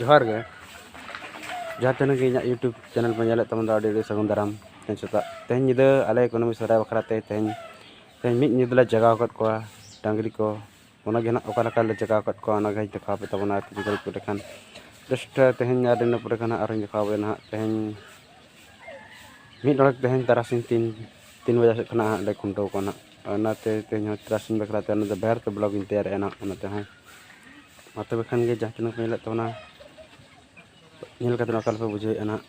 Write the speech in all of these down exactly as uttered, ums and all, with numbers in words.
ᱡᱚᱦᱟᱨ ᱜᱮ᱾ ᱡᱟᱦᱟᱸ ᱛᱤᱱᱟᱹᱜ ᱜᱮ ᱤᱧᱟᱹᱜ YouTube channel ᱯᱮ ᱧᱮᱞᱮᱫ ᱛᱟᱵᱚᱱ ᱫᱚ, ᱟᱹᱰᱤ ᱟᱹᱰᱤ ᱥᱟᱹᱜᱩᱱ ᱫᱟᱨᱟᱢ᱾ ᱛᱮᱦᱮᱧ ᱥᱮᱛᱟᱜ, ᱛᱮᱦᱮᱧ ᱧᱤᱫᱟᱹ ᱟᱞᱮ ᱠᱩᱱᱟᱹᱢᱤ ᱥᱚᱦᱨᱟᱭ ᱵᱟᱠᱷᱨᱟ ᱛᱮ ᱛᱮᱦᱮᱧ, ᱛᱮᱦᱮᱧ ᱢᱤᱫ ᱧᱤᱫᱟᱹ ᱞᱮ ᱡᱟᱜᱟᱣ ᱟᱠᱟᱫ ᱠᱚᱣᱟ ᱰᱟᱝᱨᱤ ᱠᱚ᱾ ᱚᱱᱟᱜᱮ ᱱᱟᱦᱟᱜ ᱚᱠᱟ ᱞᱮᱠᱟ ᱞᱮ ᱡᱟᱜᱟᱣ ᱟᱠᱟᱫ ᱠᱚᱣᱟ, ᱚᱱᱟᱜᱮ ᱦᱟᱸᱜ ᱤᱧ ᱫᱮᱠᱷᱟᱣ ᱟᱯᱮ ᱛᱟᱵᱚᱱᱟ ᱟᱨ ᱠᱤᱪᱷᱩ ᱜᱷᱟᱹᱲᱤᱡ ᱯᱚᱨᱮ ᱠᱷᱟᱱ᱾ Just ᱛᱮᱦᱮᱧ ᱟᱨ ᱤᱱᱟᱹ ᱯᱚᱨᱮ ᱠᱷᱟᱱ ᱦᱟᱸᱜ ᱟᱨᱦᱚᱸᱧ ᱫᱮᱠᱷᱟᱣ ᱟᱯᱮᱭᱟ ᱱᱟᱦᱟᱜ᱾ ᱛᱮᱦᱮᱧ ᱢᱤᱫ ᱰᱚᱸᱰᱮᱠ ᱛᱮᱦᱮᱧ ᱛᱟᱨᱟᱥᱤᱧ ᱛᱤᱱ, ᱛᱤᱱ ᱵᱟᱡᱮ ᱥᱮᱫ ᱠᱷᱚᱱᱟᱜ ᱦᱟᱸᱜ ᱞᱮ ᱠᱷᱩᱱᱴᱟᱹᱣ ᱠᱚᱣᱟ ᱱᱟᱦᱟᱜ᱾ ᱚᱱᱟᱛᱮ ᱛᱮᱦᱮᱧ ᱦᱚᱸ ᱛᱟᱨᱟᱥᱤᱧ ᱵᱟᱠᱷᱨᱟ ᱛᱮ ᱚᱱᱟ ᱫᱚ ᱵᱷᱮᱜᱟᱨ ᱛᱮ vlog ᱤᱧ ᱛᱮᱭᱟᱨᱮᱜᱼᱟ ᱱᱟᱦᱟᱜ᱾ ᱚᱱᱟ ᱛᱮᱦᱚᱸ ᱢᱟ ᱛᱚᱵᱮ ᱠᱷᱟᱱ ᱜᱮ ᱡᱟᱦᱟᱸ ᱛᱤᱱᱟᱹᱜ ᱯᱮ ᱧᱮᱞᱮᱫ ᱛᱟᱵᱚᱱᱟ, ᱧᱮᱞ ᱠᱟᱛᱮ ᱚᱠᱟ ᱞᱮᱠᱟ ᱯᱮ ᱵᱩᱡᱷᱟᱹᱣᱮᱫᱼᱟ ᱱᱟᱦᱟᱜ,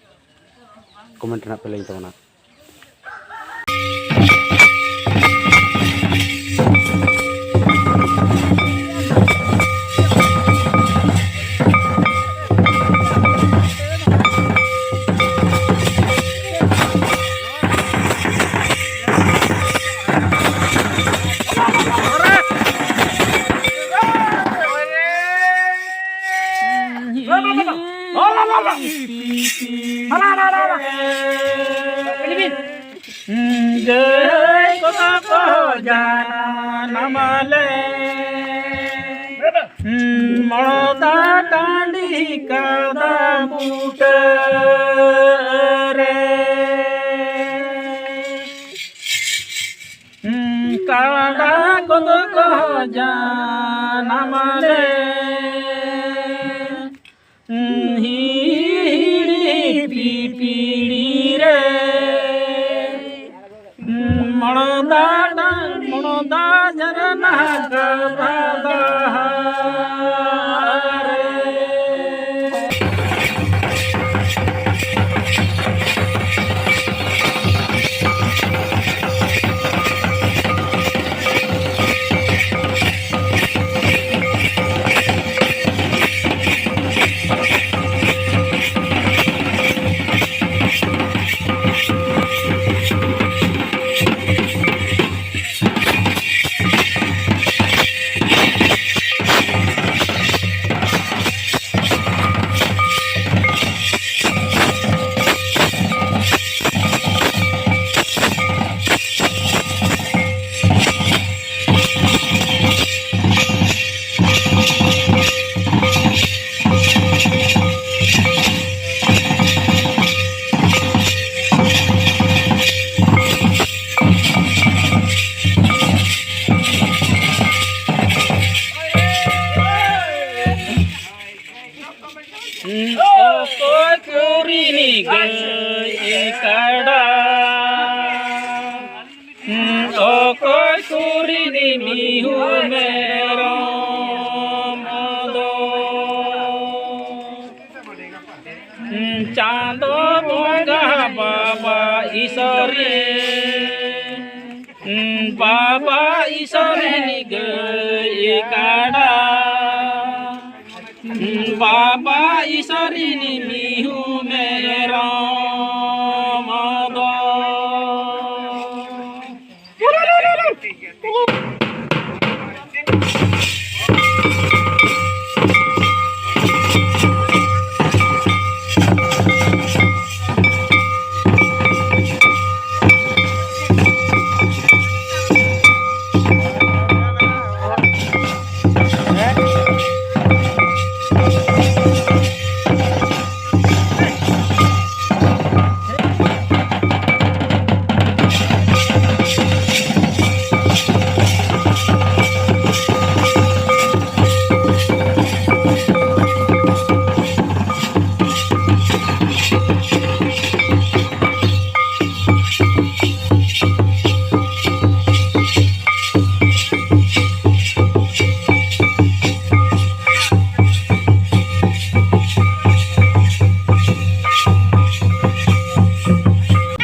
comment ᱨᱮ ᱱᱟᱦᱟᱜ ᱯᱮ ᱞᱟᱹᱭᱟᱹᱧ ᱛᱟᱵᱚᱱᱟ᱾ ᱜᱟᱹᱭ ᱠᱚᱫᱚ ᱠᱚ ᱡᱟᱱᱟᱢ ᱞᱮ ᱢᱚᱲᱫᱟ ᱴᱟᱺᱰᱤ ᱠᱟᱫᱟ ᱵᱩᱴᱟᱹ ᱨᱮ᱾ ᱠᱟᱰᱟ ᱠᱚᱫᱚ ᱠᱚ ᱡᱟᱱᱟᱢ ᱞᱮ ᱦᱤᱦᱤᱲᱤ ᱯᱤᱯᱤᱲᱤ ᱨᱮ, ᱢᱚᱲᱫᱟ ᱰᱟᱝ, ᱢᱚᱲᱫᱟ ᱡᱷᱟᱨᱱᱟ ᱠᱟᱵᱷᱟ ᱫᱟᱦᱟ ᱨᱮ᱾ ᱜᱟᱹᱭ ᱠᱟᱰᱟ, ᱚᱠᱚᱭ ᱠᱚᱨᱮᱱ ᱢᱤᱦᱩ ᱢᱮᱨᱚᱢ ᱫᱚ᱾ ᱪᱟᱸᱫᱚ ᱵᱚᱸᱜᱟ ᱵᱟᱵᱟ ᱤᱥᱚᱨ ᱨᱮ, ᱵᱟᱵᱟ ᱤᱥᱚᱨ ᱨᱮᱱ ᱜᱟᱹᱭ ᱠᱟᱰᱟ, ᱵᱟᱵᱟ ᱤᱥᱚᱨ ᱨᱮᱱ ᱢᱤᱦᱩ ᱢᱮᱨᱚᱢ ᱫᱚ᱾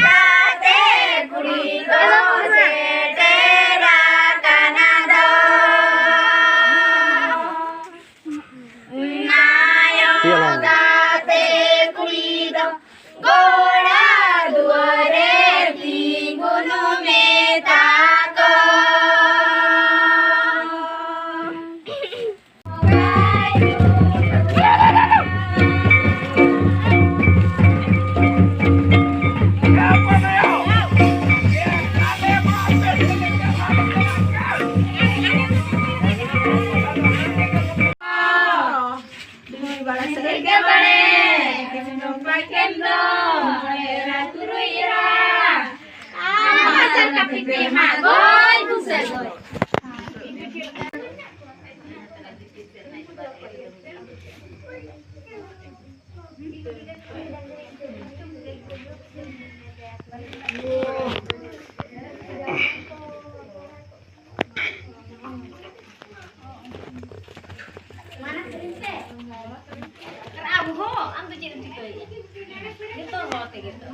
ᱜᱟᱛᱮ ᱠᱩᱲᱤ ᱫᱚ ᱥᱮᱴᱮᱨ ᱟᱠᱟᱱᱟ ᱫᱚ᱾ ᱱᱟᱭᱚ ᱜᱟᱛᱮ ᱠᱩᱲᱤ ᱫᱚ ᱜᱚᱲᱟ ᱫᱩᱣᱟᱹᱨ ᱨᱮ ᱛᱤᱸᱜᱩᱱ ᱢᱮᱛᱟ ᱠᱚ᱾ ᱫᱩᱭ ᱵᱟᱲᱟ ᱥᱟᱹᱜᱟᱹᱭ ᱜᱮ ᱵᱟᱲᱮ, ᱠᱤᱥᱤ ᱪᱚᱢᱯᱟ ᱠᱮᱱ ᱫᱚ, ᱢᱚᱬᱮ ᱮᱨᱟ ᱛᱩᱨᱩᱭ ᱮᱨᱟ᱾ ᱟᱢ ᱢᱟᱨᱥᱟᱞ ᱠᱟᱹᱯᱤ ᱛᱮ ᱢᱟ ᱜᱚᱡ ᱵᱩᱥᱟᱹᱜ ᱜᱚᱡ᱾ ᱟᱨ ᱟᱵᱚ ᱦᱚᱸ, ᱟᱢ ᱫᱚ ᱪᱮᱫ ᱮᱢ ᱪᱤᱠᱟᱹᱭᱮᱫᱼᱟ? ᱡᱚᱛᱚ ᱦᱚᱲ ᱛᱮᱜᱮ ᱛᱚ᱾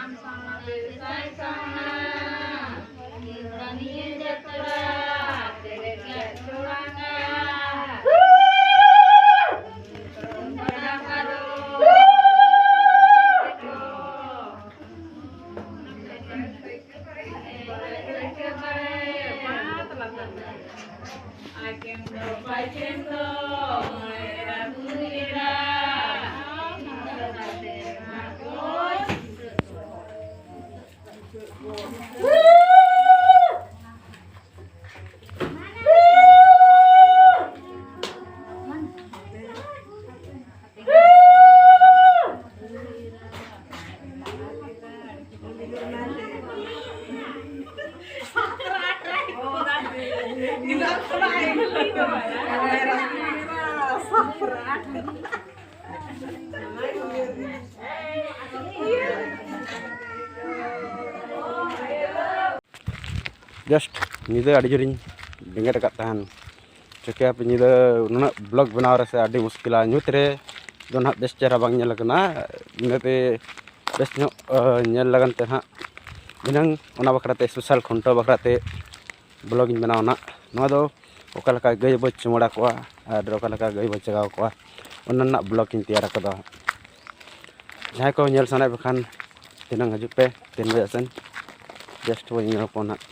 ᱟᱢ ᱥᱟᱶᱛᱮ ᱥᱟᱭ ᱥᱟᱦᱟ, ᱠᱤᱨᱛᱟᱱᱤᱭᱟᱹ ᱡᱟᱛᱨᱟ, ᱯᱮᱨᱮᱡ ᱜᱟᱲ ᱪᱷᱚᱲᱟ ᱜᱟᱲ᱾ Just ᱧᱤᱫᱟᱹ ᱟᱹᱰᱤ ᱡᱳᱨᱤᱧ ᱵᱮᱸᱜᱮᱫ ᱟᱠᱟᱫ ᱛᱟᱦᱮᱱ᱾ ᱪᱤᱠᱟᱹᱭᱟᱯᱮ, ᱧᱤᱫᱟᱹ ᱱᱩᱱᱟᱹᱜ vlog ᱵᱮᱱᱟᱣ ᱨᱮ ᱥᱮ ᱟᱹᱰᱤ ᱢᱩᱥᱠᱤᱞᱟ᱾ ᱧᱩᱛ ᱨᱮ ᱫᱚ ᱱᱟᱦᱟᱜ ᱵᱮᱥ ᱪᱮᱦᱨᱟ ᱵᱟᱝ ᱧᱮᱞ ᱟᱠᱟᱱᱟ, ᱤᱱᱟᱹᱛᱮ ᱵᱮᱥ ᱧᱚᱜ, ᱟᱸ, ᱧᱮᱞ ᱞᱟᱜᱟᱱ ᱛᱮ ᱱᱟᱦᱟᱜ ᱫᱷᱤᱱᱟᱹᱝ ᱚᱱᱟ ᱵᱟᱠᱷᱨᱟ ᱛᱮ, special ᱠᱷᱩᱱᱴᱟᱹᱣ ᱵᱟᱠᱷᱨᱟ ᱛᱮ vlog ᱤᱧ ᱵᱮᱱᱟᱣᱟ ᱱᱟᱦᱟᱜ᱾ ᱱᱚᱣᱟ ᱫᱚ ᱚᱠᱟ ᱞᱮᱠᱟ ᱜᱟᱹᱭ ᱵᱚ ᱪᱩᱢᱟᱹᱲᱟ ᱠᱚᱣᱟ ᱟᱨ ᱚᱠᱟ ᱞᱮᱠᱟ ᱜᱟᱹᱭ ᱵᱚ ᱡᱟᱜᱟᱣ ᱠᱚᱣᱟ, ᱚᱱᱟ ᱨᱮᱱᱟᱜ vlog ᱤᱧ ᱛᱮᱭᱟᱨ ᱟᱠᱟᱫᱟ᱾ ᱡᱟᱦᱟᱸᱭ ᱠᱚ ᱧᱮᱞ ᱥᱟᱱᱟᱭᱮᱫ ᱯᱮ ᱠᱷᱟᱱ, ᱫᱷᱤᱱᱟᱹᱝ ᱦᱤᱡᱩᱜ ᱯᱮ ᱛᱤᱱ ᱵᱟᱡᱟᱜ ᱥᱮᱱ, just ᱵᱚᱱ ᱧᱮᱞ ᱠᱚᱣᱟ ᱱᱟᱦᱟᱜ᱾